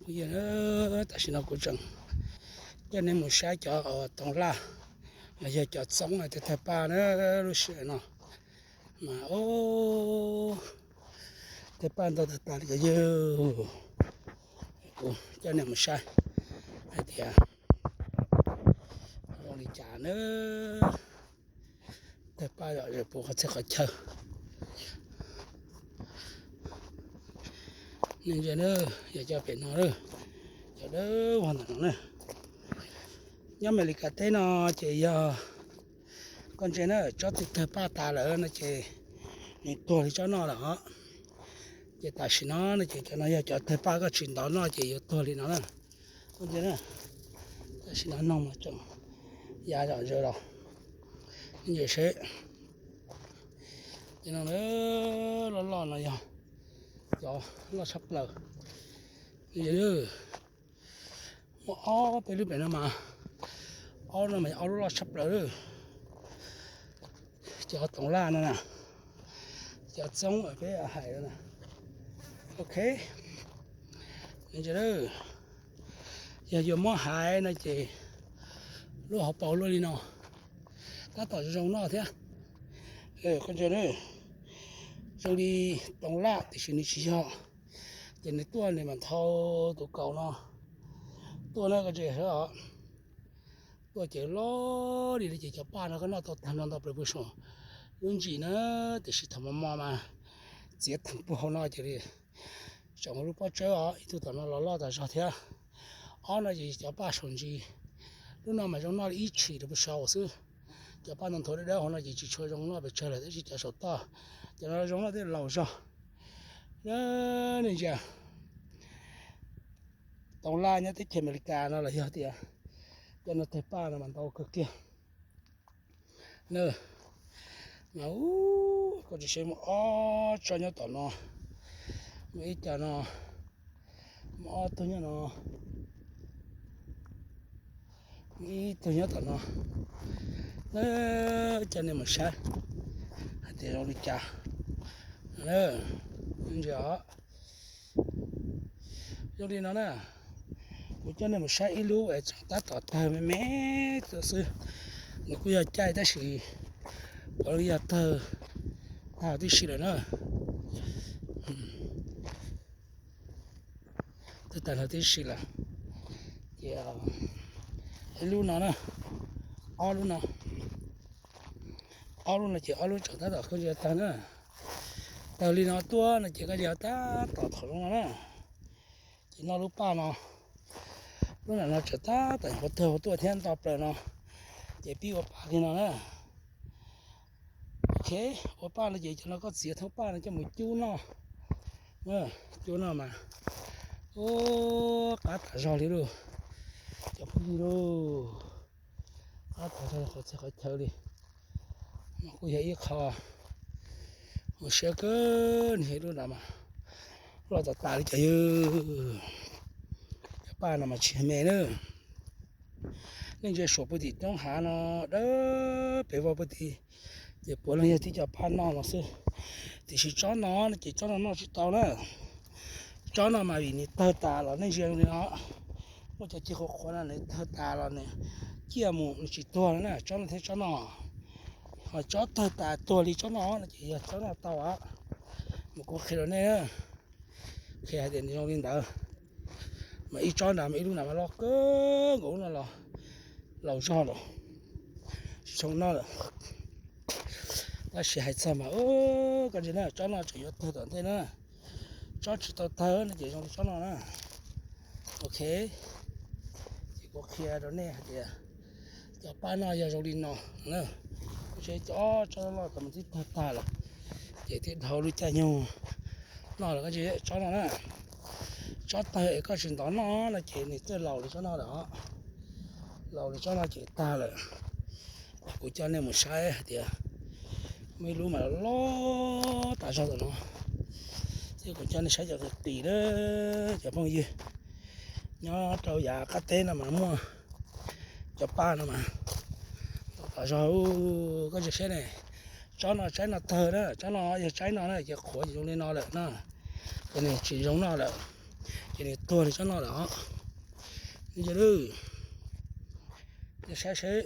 Kuv yog, tam sim no kuv tseem coj nej mus saib cov toov laj los yog cov txoob tej tawg paj na. Lub sij hawm no mas tawg paj ntau tag tag li cov yawg. Kuv coj nej mus saib hais tias zoo li cas na. Tawg paj zom zaws puv qhov txhia qhov chaw. Nej ntsia na, yog cov pem no, cov dawb vog ntawm no na. Nyob Amelikas teb no ces yog koj ntsia na, tsob twg tawg paj tas lawm no ces nws tuag li tsob noj lawm os. Ces tam sim no no ces cov no yog cov tawg paj koj tsis ntov noj ces yuav tuag li no na. Koj ntsia na, tam sim no noog mas tseem ya zom zaws los. Ntsia seb, ces no loj loj no yog cov loj tshaj plaws. Muaj ob peb lub pem no mas, ob no mas ob lub loj tshaj plaws lawm. Cov toov laj no na, cov txoob peb hais no na. Ok, yog yuav muab hais no ces lub hauv paus luaj li no, tab tom zoo noj thiab. Koj ntsia, zoo li toov laj tiam sis nws tsis yog, ces nws tuaj nws mam nthau tus kaus no tuaj na, koj ntsia os. Tuaj ces loj li no ces cov paj no koj noj tau tag nrho ntau plaws puag saum lub ntsis na, tiam sis thaum mos mos mas txiav theem puag hauv no ces li tseem muaj lub pob tsawb os, ib tug tom no los loj tas zog thiab. Ob no ces cov paj saum ntsis, lub no mas zoo noj li ib tshim rau puag saud xwb. Cov paj ntoo nthuav dawb dawb hauv no ces tsis tshua zoo noj pes tsawg lawm, tab sis cov saum toj, cov no zoo noj thiab laus zog. Nej ntsia, toov laj nyob teb chaws Amelikas no los yog tias cov no tawg paj no mas ntau kawg kiag. Mas koj tsis seb muaj ob tsob nyob tom no, muaj ib co no, muaj ob tug nyob no, muaj ib tug nyob tom no. Coj nej mus saib hais tias zoo li cas. Ntsia, zoo li no na, kuv coj nej mus saib ib lub es tseem tab tom tawg me me xwb. Nws kuj yog caij tab sis puav leej yog tawg tag tib si lawm na. Tawg tag tib si lawm. Ces ib lub no na, ob lub no, ob lub no ces ob lub tseem tab tom koj ntsia tawg na. Tawg li no tuaj no ces koj ntsia tab tom thaum zoo no na. Ces noj lub paj no, lub nram no tseem tab tom nyuam qhuav tuag tuaj thiab nto plaws no, ces pib ua paj li no na. Ok, ua paj no ces cov no koj txiav thoob paj no coj mus cub noj, cub noj mas, ua qab tas zog li lauj, cov phooj ywg lauj, qab tas zog qhov txhia qhov chaw li. Mas kuj yog ib qho uas siab kawg, nws yog ib lub nrad mas loj tas tas li cov yawg. Cov paj no mas tsis me na. Nej ntsia suam puag tim roob hav no, dawb pem vau puag tim, ces puav leej yog tib cov paj noj no xwb. Tiam sis tsob no no ces tsob no noj tsis tau na. Tsob no mas vim nws tawg tas los nej ntsia li no, muaj cov ceg qhuav qhuav no nws tawg tas los nws ciaj mus nws tsis tuag na, tsob no thiab tsob no. Ho tsob tawg tas tuag li tsob no no ces yog tsob noj tau. Mas kuv qhia rau nej, qhia hais tias nws zoo li ntawd. Mas ib tsob nrad mas ib lub nrad mas loj kawg nkaus, lub no los laus zog lawm, tsis zoo noj lawm. Tab sis hais txog mas koj ntsia na, tsob no tseem yuav tawg tom ntej na. Tsob tsis tau tawg no ces zoo li tsob no na. Ok, ces kuv qhia rau nej hais tias cov paj noj yog zoo li no. Kuv tseem cov tsob loj loj tau mas twb tawg tag lawm, ces thiaj dhau lub caij nyoog noj lawm. Koj ntsia tsob no na, tsob tawg es koj tsis ntov noj no ces nws twb laus li tsob no lawm os. Laus li tsob no ces tag lawm. Kuv coj nej mus saib hais tias muaj ib lub mas loj tas zog tom no, thiab kuv coj nej saib cov qis qis na, cov phooj ywg. Nyob rau yav qab teb no mas muaj cov paj no mas loj tas zog. Koj ntsia saib ne, tsob no tsaib no tawg na, tsob no yog tsaib no na ces qhuav zoo li no lawm na, ces nws tsis zoo noj lawm. Nws tuag li tsob no lawm os. Nws yog, nej saib seb,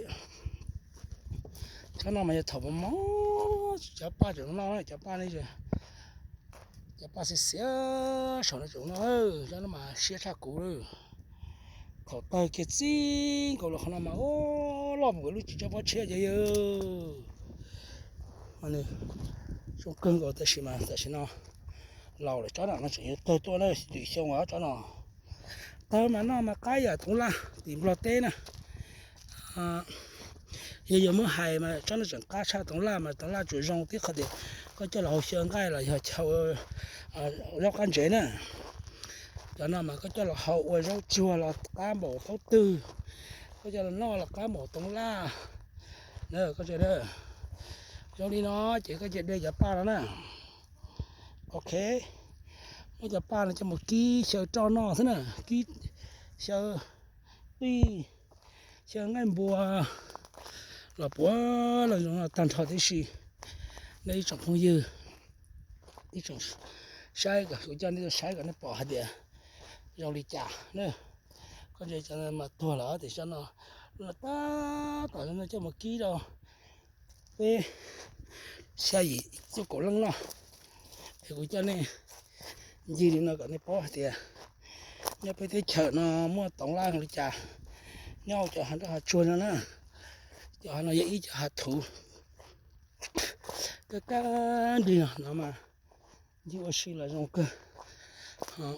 tsob no mas yog thaum mos mos cov paj tseem noj, cov paj ne, cov paj xiav xiav saum no tseem noj, tsob no mas siab tshaj kuv lawm. Thaum tawg kiag txij nkaus los qhov no mas loj mus lub tsis tsob pob tshiab ces yog zoo kawg nkaus, tab sis mas tam sim no laus lawm, tsob no tseem yuav tawg tuaj na, lwm xyoo os tsob no. Tawg mas noj mas qab yam toov laj tim Nplog teb na. Yog yuav muab hais mas tsob no tseem qab tshaj toov laj, mas toov laj tsuas zoo tib qho tias koj coj los hau xyaw nqaij los yog chaw zaub qab ntsev na. Cov no mas koj coj los hau ua zaub tsuag los qab npaum qaub twg, koj coj los noj los qab npaum toov laj na. Koj, zoo li no ces koj cia de cov paj no na. Ok, muab cov paj no coj mus kib xyaw roj noj xwb na, kib xyaw tij, xyaw nqaij npua los puav leej zoo no tag nrho tib si. Nej ib tsoom phooj ywg, ib tsoom saib, kuv coj nej tuaj saib kom nej pom hais tias zoo li cas na. Koj ntsia cov mas tuag lawm tiam sis no, no tab tom no coj mus kib rau peb xya yim cuaj kaum leej noj. Es kuv coj nej ncig li no kom nej paub hais tias nyob peb teb chaws no muaj toov laj li cas, nyob cov hav nroj hav tsuag no na. Cov hav no yog ib cov hav thuv kab kab nrig no mas ncig ua si los zoo kawg,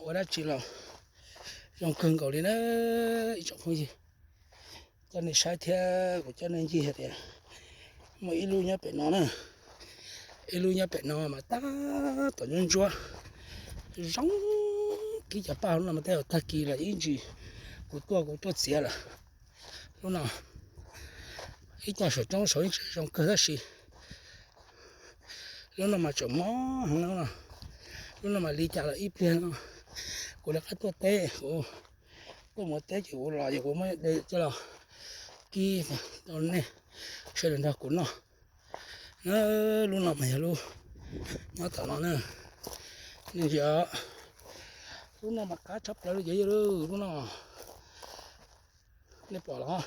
ua dab tsi los zoo kawg nkaus li na. Ib tsoom phooj ywg, coj nej saib thiab kuv coj nej ncig hais tias muaj ib lub nyob pem no na, ib lub nyob pem no mas tab tom ntsuab ntsuab zoo. Kib cov paj no mas tej zaum tag kis los ib ntsis kuv tuaj kuv tuaj txiav lawm. Lub no ib co saum roob saud ib tseem zoo kawg tab sis lub no mas tseem mob heev no. Lub no mas li cas los ib pliag no kuv rov qab tuaj teb, kuv tuaj mus teb ces kuv los ces kuv muab de coj los kib rau nej sawv daws nrog kuv noj. Lub no mas yog lub nyob tom no na. Nej ntsia, lub no mas qab tshaj plaws li ces yog lub no, nej pom los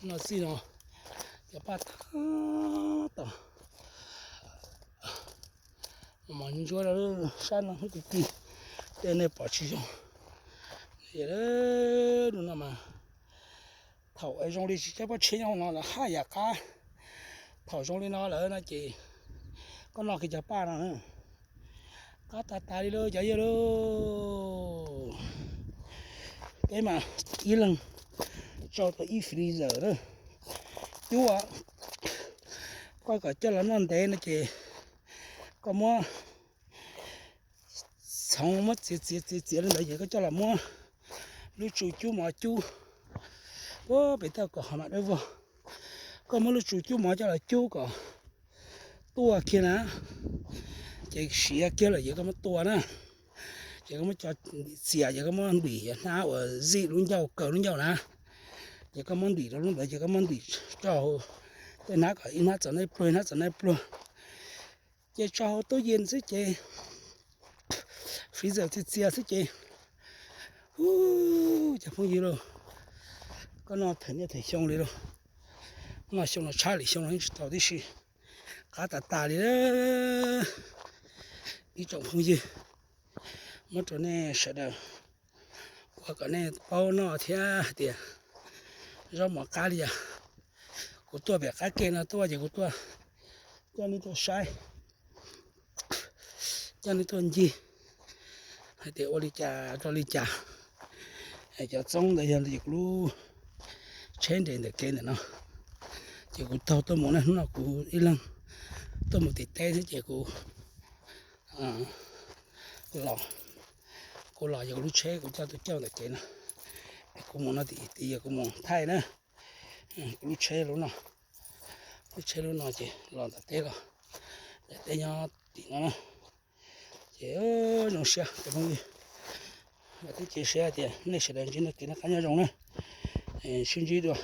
no txij no, cov paj tag tom mos ntsuab rau sab no hnub ti ti, tej nej pom tsis zoo. Lub no mas thaum zoo li tsis tsob pob tshiab nyob no lawm haj yam qab. Thaum zoo li no lawm no ces koj noj kiag cov paj no qab tas tas li lauj cov yawg lauj. Peb mas ib leeg tso tau ib freezer na. Cub, koj kom coj los noj ntev no ces koj muab txhoov muab txiav txiav txiav txiav li ntawd ces koj coj los muab lub tsu cub mov cub. Ua pem toj kom ho mam dawb vog. Koj muab lub tsu cub mov coj los cub kom tuaj kiag na, ces siav kiag lawm ces koj muab tua na. Ces koj muab cov txias ces koj muab ntim hnab uas zij lub ncauj kaw lub ncauj na. Ces koj muab ntim rau lub ntawd ces koj muab ntim rau hauv tej hnab kom ib hnab txom neb pluag ib hnab txom neb pluag. Ces tso hauv tub yees xwb ces, freezer txias txias xwb ces, ub, cov phooj ywg lauj, koj noj them niaj them xyoo li lauj. Noj xyoo no tshaj lwm xyoo no yeej tsis tau tib si. Qab tas tas li. Ib tsoom phooj ywg, muab rau nej sawv daws ua kom nej paub noj thiab hais tias zaub mov qab li cas. Kuv tuaj pem qab ke no tuaj ces kuv tuaj coj nej tuaj saib, coj nej tuaj ncig hais tias ua li cas rau li cas. Cov txoob ntawd yog kuv lub tsheb nres ntawm kev ntawm no, ces kuv taug tuaj mus na. Hnub no kuv ib leeg tuaj mus tim teb xwb ces kuv los, kuv los yog kuv lub tsheb kuv coj tuaj coj ntawm kev no. Kuv mus no tim tid yog kuv mus thaij na. Kuv lub tsheb lub no, lub tsheb lub no ces los ntawm teb los, ntawm teb nyob tim no na. Ces zoo siab cov phooj ywg, vam thiab cia siab tias nej sawv daws ntsib nej kev noj qab nyob zoo na. Sib ntsib dua